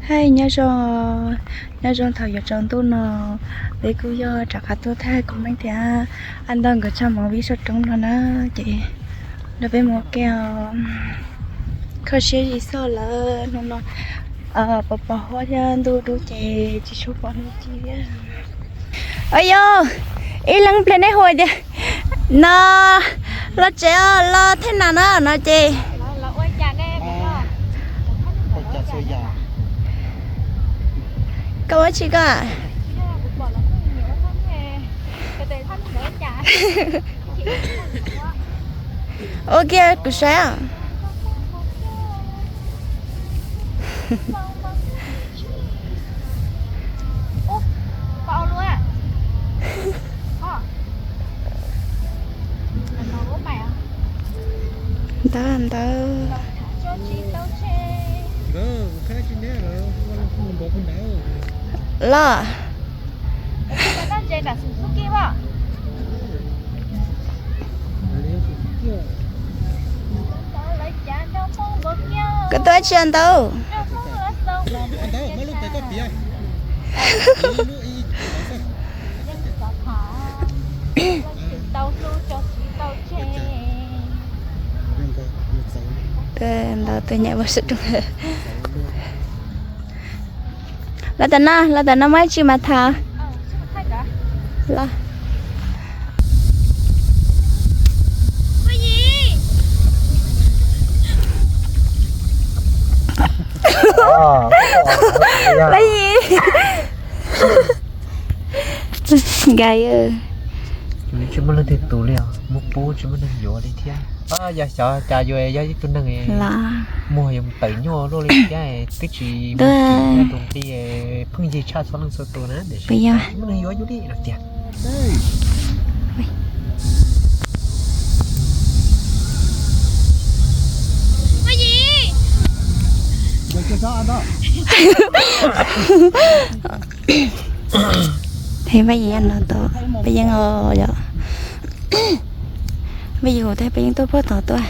Hais nyob zoo, nyob zoo thaum yuav tsaus ntuj no, peb kuj yog rov qab tuaj thaij kuv meej thiab a ntau nkawd tshaj movie saum roob no na, ces nrog peb mus ua ke os. Kho siab zim xog lawm hnub no, pos pos huab thiab ntuj dub ces tsis tshua pom hnub ci thiab. Ua yog ib leeg pliag nej hu tias no los tsev os, los thej nas no no ces koj ua tsi koj? Ua kiag kuv saib. Ntawd ntawd. Los. Koj tuaj tsis ntau. Ntau tus nyam ua sub roob. Los tam no, los tam no muaj tsi mas tham. Los. Paj Yim. Nkas, tsis muaj leej twg tus li os, muaj pub tsis muaj neeg yuav li thiab. Yog xyov cas yus yog ib tug neeg los muag yuav mus tawm nyuaj luaj li thiab, twb tsis muag tsis muaj tus nqi, pheej yig tshaj txhua leej txhua tus na, tiam sis tsis muaj neeg yuav yus li no tiag. Paj Yim no tau, Paj Yeeb os, yog Paj Yeeb hu tes Paj Yeeb tuaj puag tod tuaj.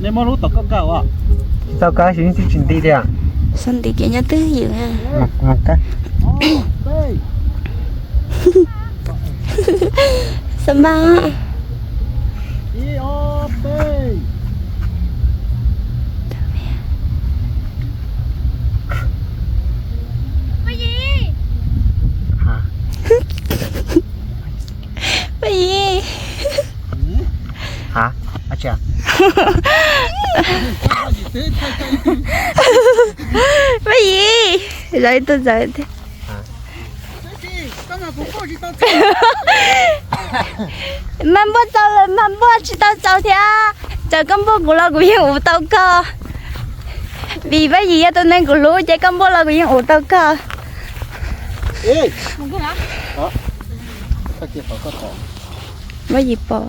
Nej muab lub tom koj kaw os. Tsis tau kaw, tsis nti tiag. Xav nti ces nyob twj ywm. Xav mas. Paj Yim. Paj Yim, zaum ib tug zaum tiag. Mag npuaj txaus lawm, mag npuaj tsis tau txaus thiab. Txawm koj npuaj kuv los kuv yeej ua tau koj. Vim Paj Yim yog tus neeg kuv hlub ces koj npuaj los kuv yeej ua tau koj. Paj Yim pom.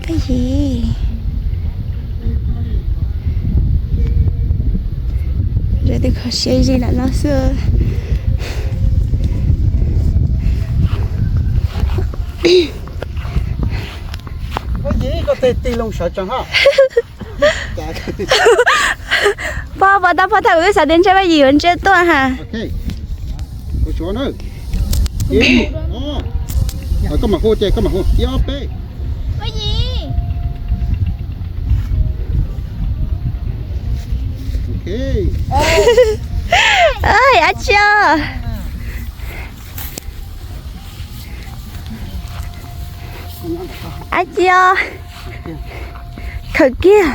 Paj Yim. Lawv twb kho siab zim lam no xwb. Pog, pov tau pov thaum kuv twb xav tias ntshe Paj Yim yuav ntsia tuaj ha. Koj mam hu ces koj mam hu ib ob peb. Ab tsi os. Ab tsi os. Khawm kiag.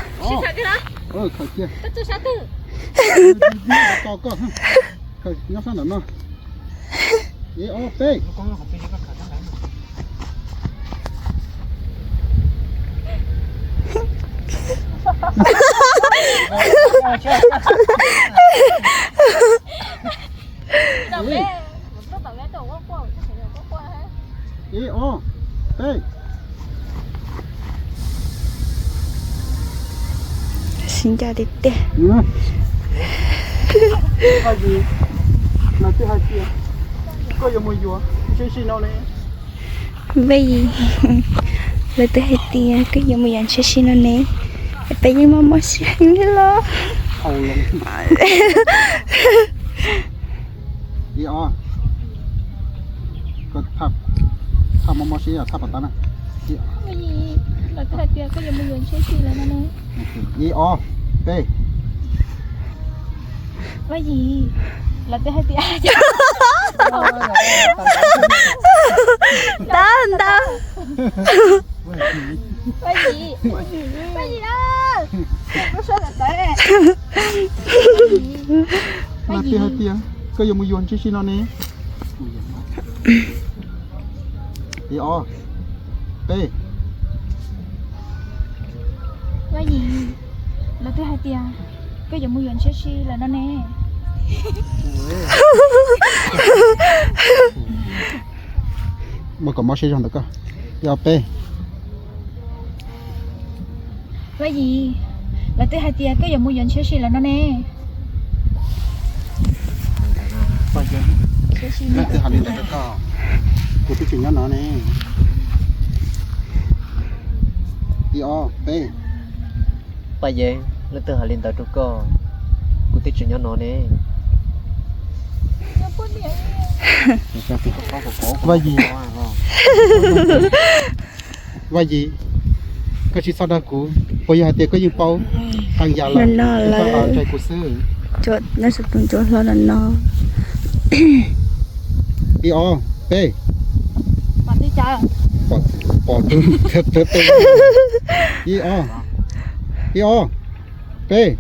Ib ob peb. Sib ncaj tiag tiag. Vaj Yim, lawv twb hais tias koj yuav mus yuav Ntsheb Sij no ne. Vaj Yim, lawv twb hais tias koj yuav mus yuav Ntsheb Sij no ne. Peb yeej mob mob siab heev li los. Ib ob, thaj mob mob siab thaj pam tab na. Vaj Yim, lawv twb hais tias koj yuav mus yuav Ntsheb Sij lawm no ne. Ib ob, peb. Vaj Yim, lawv twb hais tias, ntawd ntawd. Vaj Yim, Vaj Yim, lawv twb hais tias koj yuav mus yuav Ntsheb Sij no ne. Ib ob, peb. Vaj Yim, lawv twb hais tias koj yuav mus yuav Ntsheb Sij lawm no ne. Muab kom mob siab zog ntawm koj. Ib ob, peb. Vaj Yim, lawv twb hais tias koj yuav mus yuav Ntsheb Sij lawm no ne. Leej twg hais li ntawd rau koj? Kuv twb tseem nyob no ne. Ib ob, peb. Paj Yeeb, leej twg hais li ntawd rau koj? Kuv twb tseem nyob no ne. Vaj Yim, Vaj Yim, koj tsis txhob dag kuv, puas yog hais tias koj yeej paub qee yam lawm, koj ntshai kuv xwb. Ib ob, peb. Pom tus, ib ob, ib ob, peb.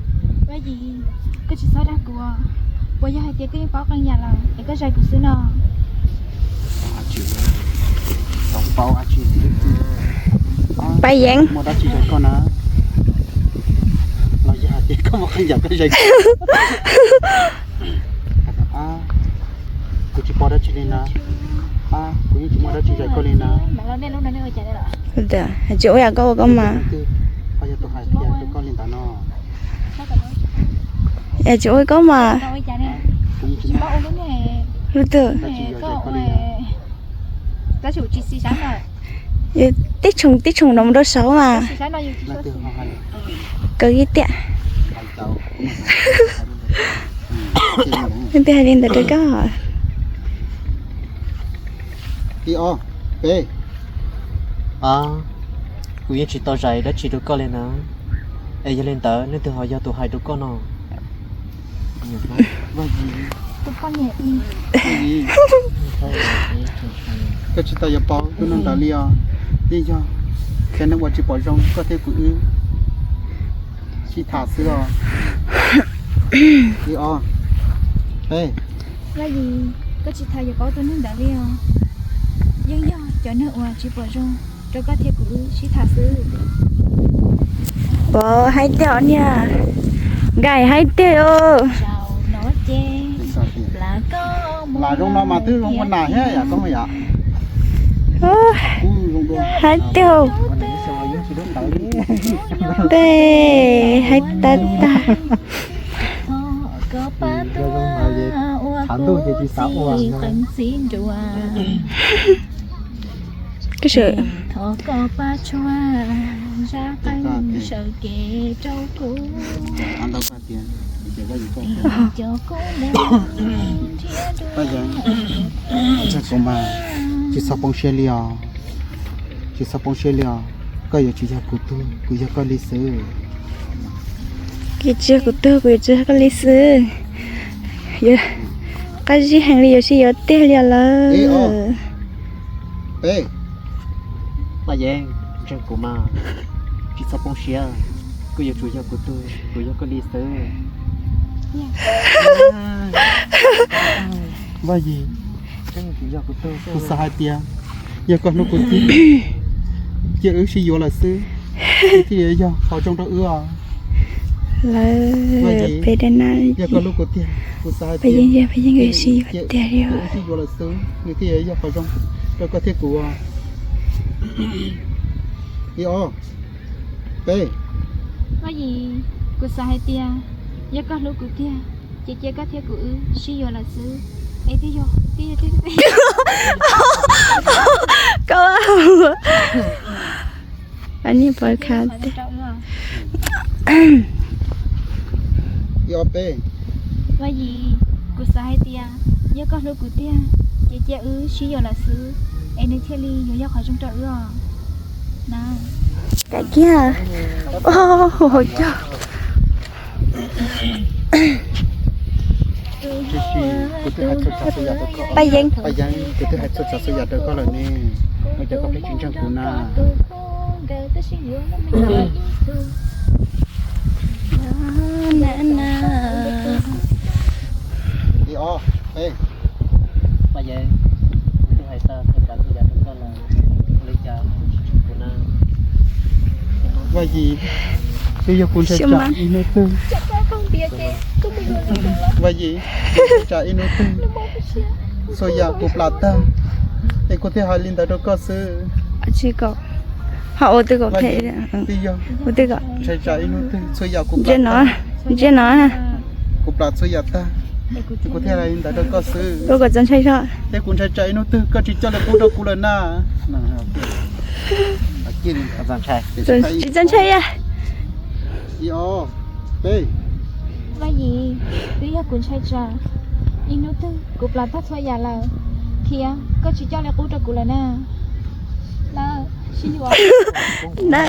Koj tsis txhob dag kuv, puas yog hais tias koj yeej paub qee yam lawm es koj zais kuv xwb no? Paj Yeeb, muaj dab tsi zais koj na? Los yog hais tias koj muaj qee yam koj zais kuv? Kuv tsis paub dab tsi li na. Kuv yeej tsis muaj dab tsi zais koj li na. Tsis ua yam koj ua koj mas. Ho yog tus hais tias rau koj li ntawd no. Tsis ua koj mas. Lub twg? Tib tshoom tib tshoom no mus rau saud mas. Kawg ib tiam. Leej twg hais li ntawd rau koj? Ib ob, peb. Kuv yeej tsis tau zais dab tsi rau koj li na. Es yog li ntawd leej twg ho yog tus hais rau koj no? Koj tsis tau yuav paub tus neeg ntawd li os. Yeej yog cov neeg uas tsis pom zoo koj thiab kuv wb sib tham xwb os. Ib ob, peb. Vaj Yim, koj tsis tau yuav paub tus neeg ntawd li os. Yeej yog cov neeg uas tsis pom zoo rau koj thiab kuv wb sib tham xwb. Pov haib tiag os niag, nkaim haib tiag os. Lam zoo no mas twb zoo ua nas thiab yam koj yam. Haib tiag. Tej haib tag tag. Koj sawv. Kuv mas tsis txhob poob siab li os. Tsis txhob poob siab li os. Koj yuav tsis yog kuv tug, kuv yog koj li xwb. Kuv tsis yog kuv tug, kuv yuav tsis yog koj li xwb. Qab zib heev li yuav sib yuav tiag li os lawm. Peb. Paj Yeeb, ntseeg kuv mas, tsis txhob poob siab. Koj yuav tsum yog kuv tug, kuv yog koj li xwb. Vaj Yim, kuv xav hais tias yog koj hlub kuv tiag, cia wb sib yuav lawm xwb, thiaj yog qhov zoo rau wb os. Vaj Yim, yog koj hlub kuv tiag, kuv xav hais tias cia wb sib yuav lawm xwb, nws thiaj yog qhov zoo rau koj thiab kuv os. Ib ob, peb. Vaj Yim, kuv xav hais tias yog koj hlub kuv tiag, Ces cia koj thiab kuv wb sib yuav lawm xwb. Es twb yog, twb yog, twb yog. Koj, a ni pov kha. Vaj Yim, kuv xav hais tias yog koj hlub kuv tiag, ces cia wb sib yuav lawm xwb, es nws thiaj li yuav yog qhov zoo rau wb os. Kam kiag. Cog. Paj Yeeb, Paj Yeeb, kuv twb hais txhua tsav txhua yam rau koj lawm ne, ua cas koj pheej tsis ntseeg kuv na? Ib ob peb. Paj Yeeb, kuv twb hais txhua tsav txhua yam rau koj lawm, ua li cas koj tsis ntseeg kuv na? Vaj Yim, twb yog kuv ntshai tsam ib hnub twg. Vaj Yim, kuv ntshai tsam ib hnub twg txhua yam kuv plam tag, es kuv thiaj hais li ntawd rau koj xwb. Tsis kom ho ua twb kom phem. Ua twb kom ntshai tsam ib hnub twg txhua yam kuv plam tag. Ntsia no, kuv plam txhua yam tag, kuv thiaj hais li ntawd rau koj xwb. Ua kom txaus ntshai zog. Thiab kuv ntshai tsam ib hnub twg koj tsis coj li qub rau kuv lawm na. Tsis txaus ntshai. Ib ob peb. Vaj Yim, twb yog kuv ntshai tsam ib hnub twg kuv plam tag txhua yam lawm thiab koj tsis coj li qub rau kuv lawm na. Na, sib yuav. Na.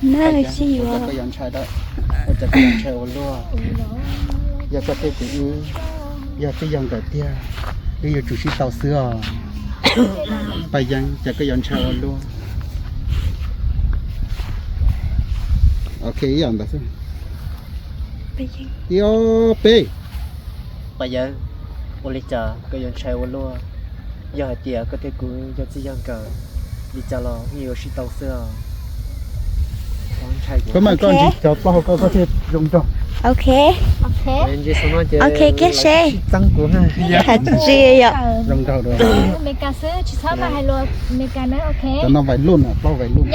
Na, sib yuav. Ua cas koj yuav ntshai ua luaj? Yog koj thiab kuv wb, yog twb yog nkawm tiag, wb yuav tsum sib tau xwb os. Paj Yeeb, cas koj yuav ntshai ua luaj? Ok, ib yam ntawd xwb. Ib ob peb. Paj Yeeb, ua li cas koj yuav ntshai ua luaj? Yog hais tias koj thiab kuv yog txij yog nkawm li cas los wb yuav sib tau xwb os. Koj mas koj ntsib cov plaub hau koj, koj thiaj zoo nraug. Ok. Ok kiag seb. Tsis txeeb kuv, hais tsis yom. Zoo nraug dua. Cov no vais luj na, plaub vais luj.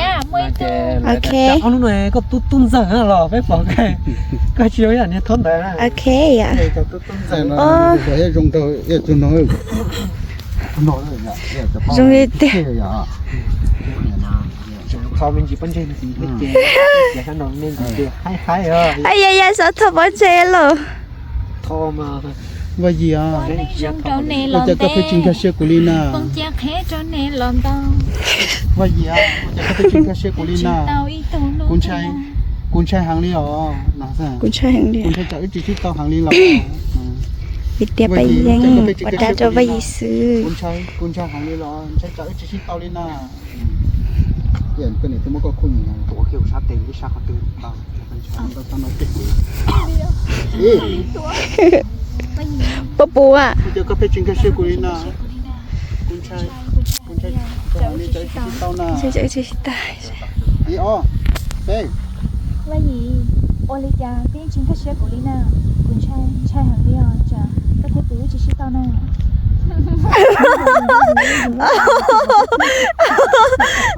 Ok. Ob hnub no koj tub tub ntxawg los peb pom koj tsis zoo ib yam niag thaub ntawd. Ok yom. Tub tub ntxawg no, zoo nraug ib yam tug no. Zoo li tiag. Ai ya ya, xav thov pov tseg lauj. Vaj Yim, ua cas koj pheej tsis nkag siab kuv li na? Vaj Yim, ua cas koj pheej tsis nkag siab kuv li na? Kuv ntshai heev li os. Kuv ntshai heev li. Kuv ntshai tsam wb tsis sib tau heev li los. Vim tias Paj Yeeb ua dab rau Vaj Yim xwb. Kuv ntshai heev li los, ntshai tsam wb tsis sib tau li na. Puas puas? Ua cas koj pheej tsis nkag siab kuv li na? Kuv ntshai, kuv ntshai tsam wb tsis sib tau na. Ib ob peb. Vaj Yim, ua li cas koj yeej tsis nkag siab kuv li na? Kuv ntshai, ntshai heev li os, tsam koj thiab kuv wb tsis sib tau na.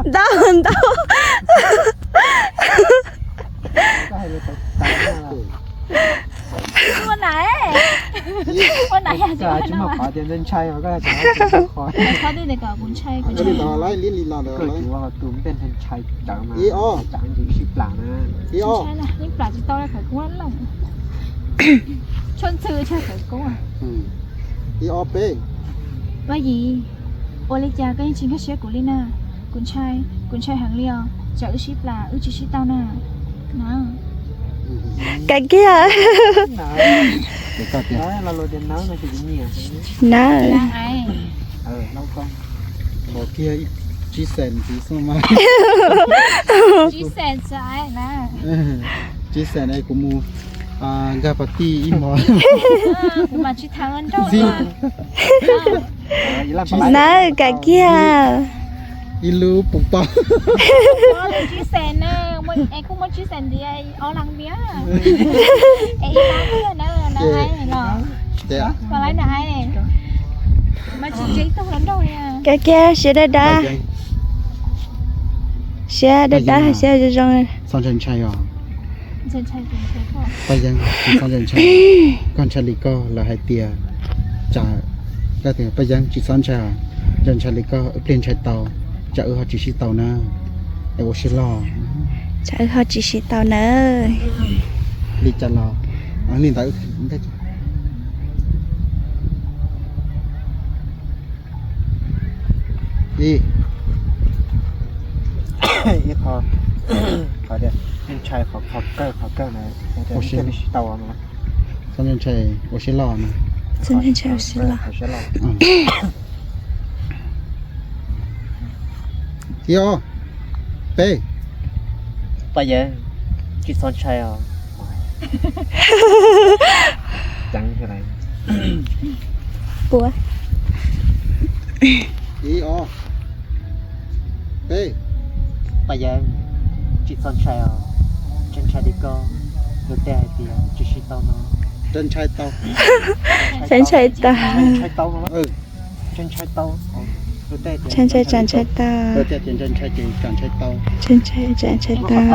Ntau ntau. Ua na, ua na yog tsis muaj qhov tias ntshai, txhob tij kom kuv ntshai, kuv ntshai. Ib ob. Ib ob. Yeej plam tsis tau khawv koob lawm. Tshuaj ntxhw tshuaj khawv koob. Ib ob peb. Vaj Yim, ua li cas koj yeej tsis nkag siab kuv li na? Kuv ntshai, kuv ntshai heev li os, tsam wb sib plam wb tsis sib tau na. Kawg kiag. Nawb. Kiag tsib xees ntxiv xwb mas. Tsib xees kuv mus nkag pas tij ib hmos. Nawb, kawg kiag. Ib lub pus pau. Tsib xees na, es kuj muaj tsib xees ntxiv ob leeg ntiag. Kawg kiag, siab dawb dawb. Siab dawb dawb, siab zoo zoo. Txhob ntshai ntshai os. Paj Yeeb, tsis txhob ntshai ntshai, koj ntshai li koj lawv hais tias, tsam, koj tias Paj Yeeb tsis txhob ntshai, ntshai ntshai li koj ib pliag ntshai tau, tsam wb ho tsis sib tau na, es ua siab loj. Tsam wb ho tsis sib tau na. Li cas los li ntawd. Ib, ib qho, qhov tias ntshai qhov kawg, qhov kawg na, ua siab tsis tau no. Txhob ntshai, ua siab loj no. Txhob ntshai, ua siab loj. Ib, ob, peb. Paj Yeeb, tsis txhob ntshai os. Ib, ob, peb. Paj Yeeb, tsis txhob ntshai os. Ntshai ntshai li koj, luag tej hais tias tsis sib tau no. Ntshai tau. Ntshai tau. Ntshai tau. Ntshai tau. Ntshai tsam ntshai tau. Ntshai tsam ntshai tau. Ntshai tsam ntshai tau.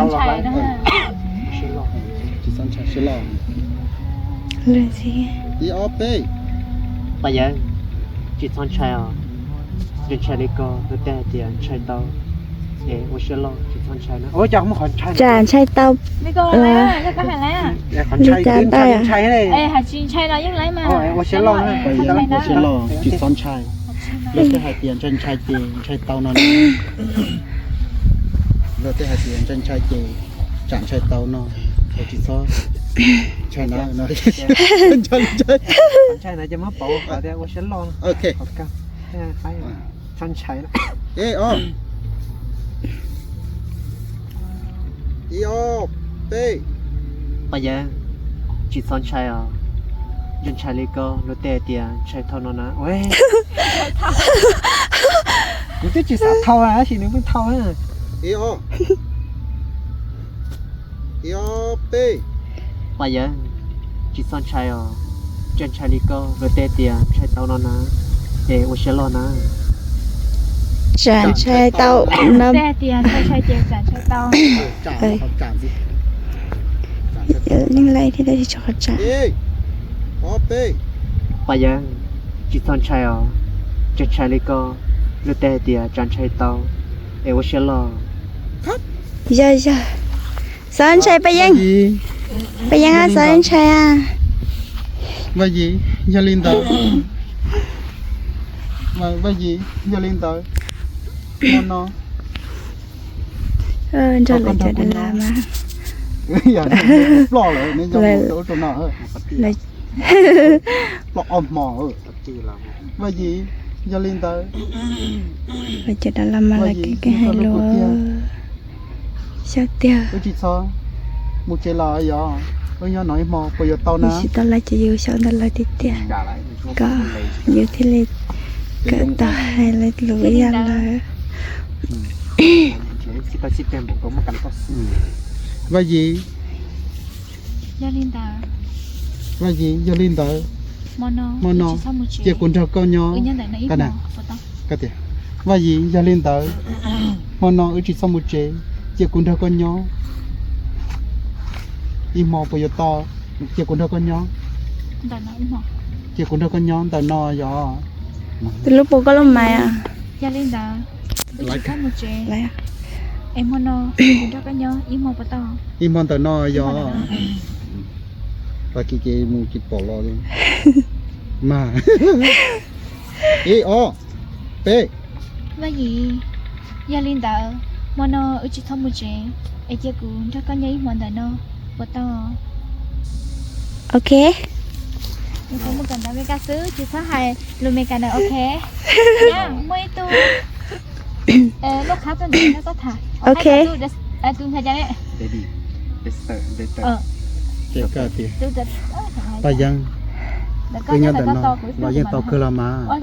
Tsis txhob ntshai, siab loj. Ib, ob, peb. Paj Yeeb, tsis txhob ntshai os. Ntshai ntshai li koj, luag tej hais tias ntshai tau. Es ua siab loj, tsis txhob ntshai na. Tsam ntshai tau. Li cas ntawd. Ua siab loj, tsis txhob ntshai. Luag tej hais tias ntshai ntshai ces ntshai tau no. Luag tej hais tias ntshai ntshai ces tsam ntshai tau no. Tsis txhob ntshai na. Ntshai na ces muab pauv kom tias ua siab loj. Ok. Txhob ntshai. Ib, ob, peb. Paj Yeeb, tsis txhob ntshai os. Ntshai ntshai li koj, luag tej hais tias ntshai thau no na. Kuv twb tsis xav thau tab sis nws pheej thau. Ib, ob, peb. Paj Yeeb, tsis txhob ntshai os. Ntshai ntshai li koj, luag tej tias ntshai tau no na. Es ua siab loj na. Tsam ntshai tau no. Tej tias ntshai ntshai ces tsam ntshai tau. Yeej laij thiab tab sis tsis qhov tsam. Paj Yeeb, tsis txhob ntshai os. Ntshai ntshai li koj, luag tej hais tias tsam ntshai tau. Es ua siab loj. Yog yog. Txhob ntshai Paj Yeeb. Paj Yeeb, txhob ntshai. Vaj Yim, yog li ntawd. Vaj Yim, yog li ntawd, no no. Nrog lawv cov dab laj mas. Ploj lawm, ploj ob hmo. Vaj Yim, yog li ntawd. Lawv cov dab laj mas lawv keej keej hais lus. Xyov tiag. Wb tsis txhob mus tsev los yog wb nyob no ib hmo puas yuav tau na? Tsis tau lawv ces yus xyaum ntawm lawv tiag tiag, kom yus thiaj li kawm tau hais lawv lus ib yam lawv. Vaj Yim, Vaj Yim, yog li ntawd, hmo no cia kuv nrog koj nyob. Vaj Yim, yog li ntawd, hmo no wb tsis txhob mus tsev, cia kuv nrog koj nyob ib hmo puas yuav tau? Cia kuv nrog koj nyob, cia kuv nrog koj nyob ntawm no yog. Tus lub puas koj lub mais. Yog li ntawd, wb tsis txhob mus tsev, es hmo no nrog koj nyob ib hmo puas tau? Ib hmo ntawm no yog. Tag kis ces mus tsis pom los li mas. Ib ob peb. Vaj Yim, yog li ntawd, hmo no wb tsis txhob mus tsev, es cia kuv nrog koj nyob ib hmo ntawm no puas tau? Ok. Nws kuv mus kawm ntawv Meskas xwb, tsis txhob hais lus Meskas ntawd, ok? Muaj ib tug lub qhab tuaj ntawm no txhob tham. Ok. Tus ntawd cas ne? Paj Yeeb, wb nyob ntawm no los yeej tau kawg los mas. Paj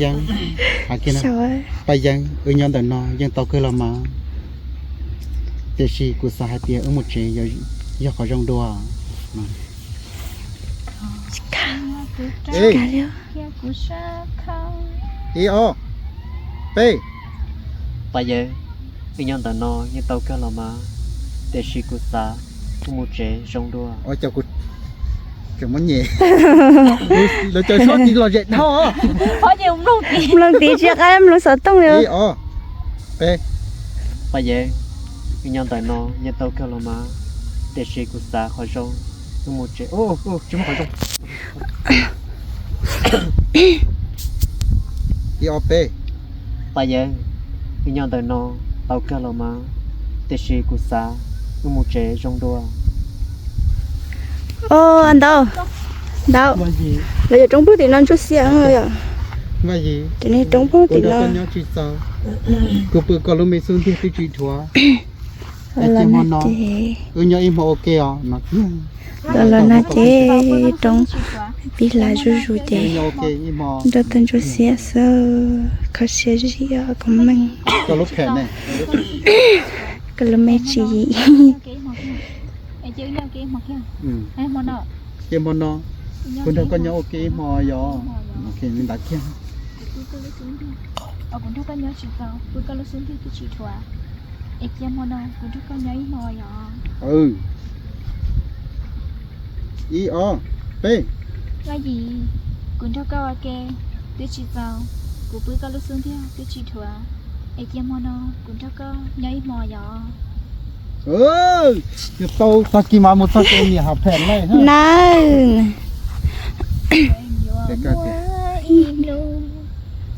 Yeeb, Paj Yeeb, wb nyob ntawm no yeej tau kawg los mas. Tiam sis kuv xav hais tias wb mus tsev yog qhov zoo dua. Ib ob peb. Paj Yeeb, Wb nyob ntawm no yeej tau kawg los mas, tiam sis kuv xav wb mus tsev zoo dua. Ua cas kuv tseem muab nyem? Lawv cov suab tis los zem dhau. Mloog tis tsis qab mloog xov tooj li. Ib, ob, peb. Paj Yeeb, wb nyob ntawm no yeej tau kawg los mas, tiam sis kuv xav qhov zoo, wb mus tsev. Tsis muaj qhov zoo. Ib, ob, peb. Paj Yeeb, wb nyob ntawm no tau kawg los mas, tiam sis kuv xav wb mus tsev zoo dua. Ntau, ntau. Lawv yuav roob pug tim no ntsuab xiab yom. Vaj Yim, roob pug tim no. Kuv pw koj lub me xub ntiag twb tsis dhuav. Los no ces wb nyob ib hmo ua ke os no tiag. Los no ces roob pib hlav zuj zus ces nrog tau ntsuab xiab xwb, kho siab zim os koob meej. Koj lub me tsis yim. Ces hmo no kuv nrog koj nyob ua ke ib hmo yog. Li ntawd kiag. Kuv nrog koj nyob tsis tau, kuv koj lub xub ntiag twb tsis dhuav. Es cia hmo no kuv nrog koj nyob ib hmo yog. Ib, ob, peb. Vaj Yim, kuv nrog koj ua ke twb tsis txaus, kuv pw koj lub xub ntiag twb tsis dhuav. Es cia hmo no kuv nrog koj nyob ib hmo yog. Tau tag kis mas mus txog ces niam hais phem lawm na.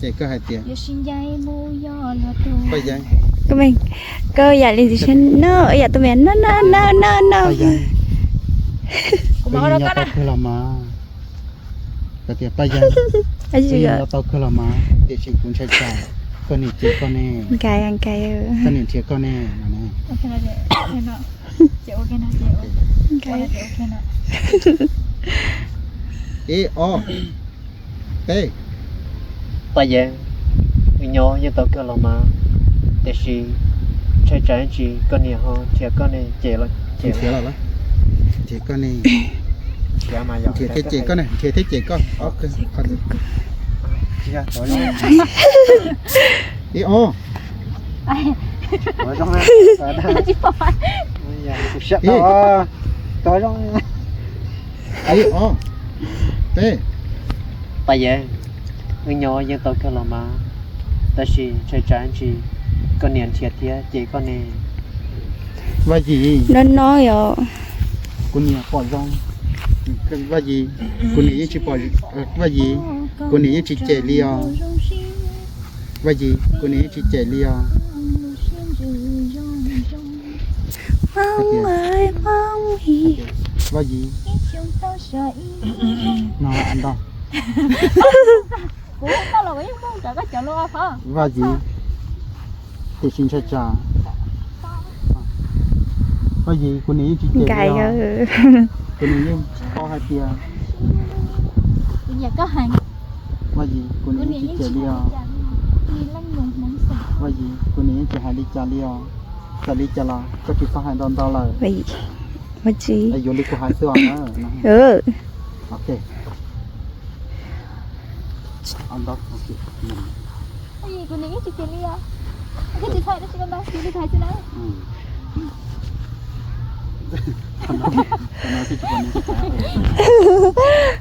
Ces koj hais tias, koj yam li ntxim siab no, yam tus me no no no no. Kuv nyob tau kawg los mas. Koj tias Paj Yeeb, kuv nyob tau kawg los mas, tiam sis kuv ntshai tsam koj niam cem koj ne. Koj niam nrhiav koj ne. Ib, ob, peb. Paj Yeeb, wb nyob yeej tau kawg los mas, tiam sis ntshai tsam ib ntsis koj niam ho nrhiav koj ne, ces nrhiav los nrhiav koj ne. Nrhiav thiab cem koj ne, nrhiav thiab cem koj. Ib, ob. Ib, ob, peb. Paj Yeeb, wb nyob yeej tau kawg los mas, tab sis ntshai tsam ib ntsis koj niam nrhiav thiab cem koj ne. Vaj Yim, no no yog. Kuv niam pom zoo. Vaj Yim, kuv niam yeej tsis pom, Vaj Yim, kuv niam yeej tsis cem li os. Vaj Yim, kuv niam yeej tsis cem li os. Vaj Yim, no ntau. Vaj Yim, tiam sis ntshai tsam. Vaj Yim, kuv niam yeej tsis cem li os. Kuv niam yeej paub hais tias, Vaj Yim, kuv niam yeej tsis cem li os. Vaj Yim, kuv niam yeej tsis hais li cas li os. Txawm li cas los koj tsis txhob hais ntau ntau lawm. Yuav li kuv hais xwb os na.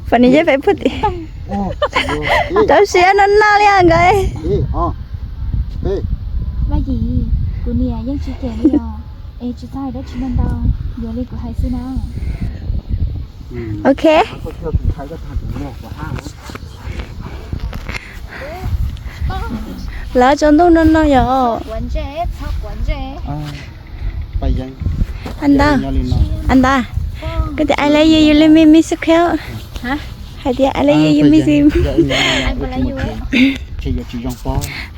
Pom niam yeej pem phuj tim. Rau siab no no li nkawd. Vaj Yim, kuv niam yeej tsis cem li os, es tsis txhob hais dab tsi ntau ntau, yuav li kuv hais xwb na. Ok. Lawv tsaus ntuj no no yog. Anda, anda, koj tias I love you, you let me miss you. Hais tias I love you, you miss me.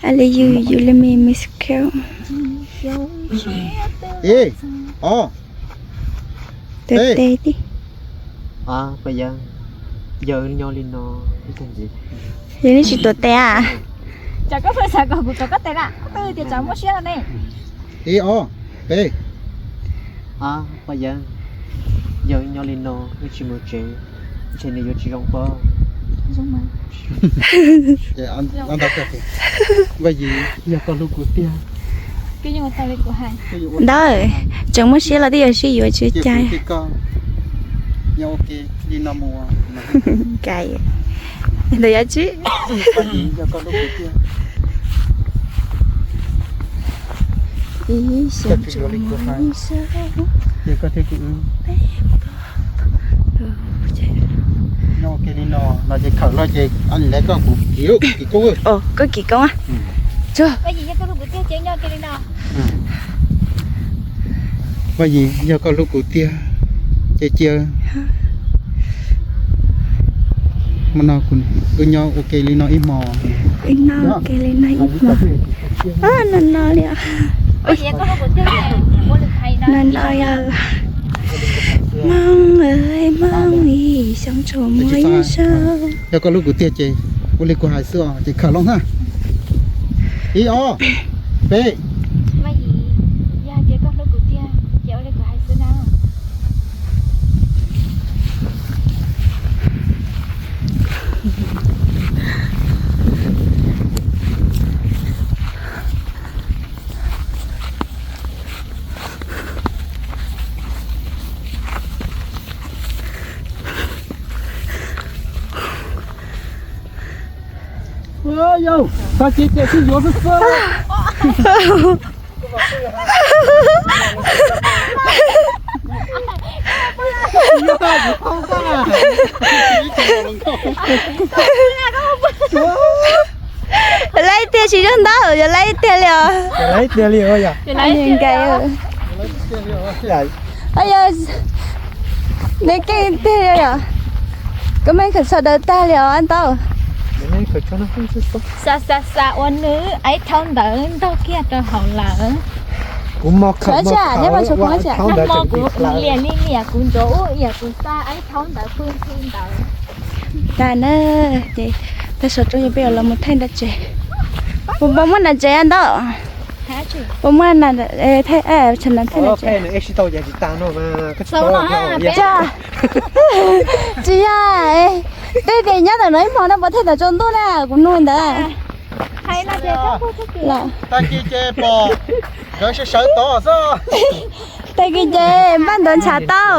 I love you, you let me miss you. Ib, ob, peb. Tes tib. Paj Yeeb, yog nyob li no, yog neb tsis tuav tes a? Cas koj pheej xav kom kuv tuav koj tes na, koj twb tias tsam muaj siab no ne. Ib, ob, peb. Paj Yeeb, yog nyob li no wb tsis mus tsev, ntshe nws yuav tsis zoo pob. Vaj Yim, yog koj hlub kuv tiag, Ntawd, tseem muaj siab los twb yuav sib yuav tsis cai. Nkaus ntawd yuav tsis. Ib xyoo tsuas muaj ib zaug. Koj kim koob. Paj Yim, yog koj hlub kuv tiag ces cia hmo no wb nyob ua ke li no ib hmos. Wb nyob ua ke li no ib hmos. No no li, no no yog Hmoob, Hmoob, ib xyoo tsuas muaj ib zaug. Yog koj hlub kuv tiag ces ua li kuv hais xwb os, ces khawm loo na. Ib, ob, peb. Yog, tag kis ces sib yuav xwb xwb. Yog laib tiag tsis zoo ntau, yog laib tiag li os. Yog laib tiag li os. Yog, neb keej tiag li os. Koj mej khawm txhua daws tag li os ntau. Xa xa xa ua nws aib thaub ntawd ntog kiag rau hauv lawm. Kuv mos khawm, neb mos khawm, kuv liam li liam kuv ntsuav ub iam kuv xa aib thaub ntawd pw ntxhi ntawd. Tas na, ces tag sawv rau yog peb yuav los mus thaij nram tsev. Puas muaj nram tsev ntau? Puas muaj thaij, thaij nram tsev? Tsis yog, tej tias nyob ntawm no ib hmos no puas thaij tawm tsaus ntuj na, kuv nug ntawd. Tag kis ces pom nkawd sawv sawv tod xwb. Tag kis ces npaj ntawd ntshav tau.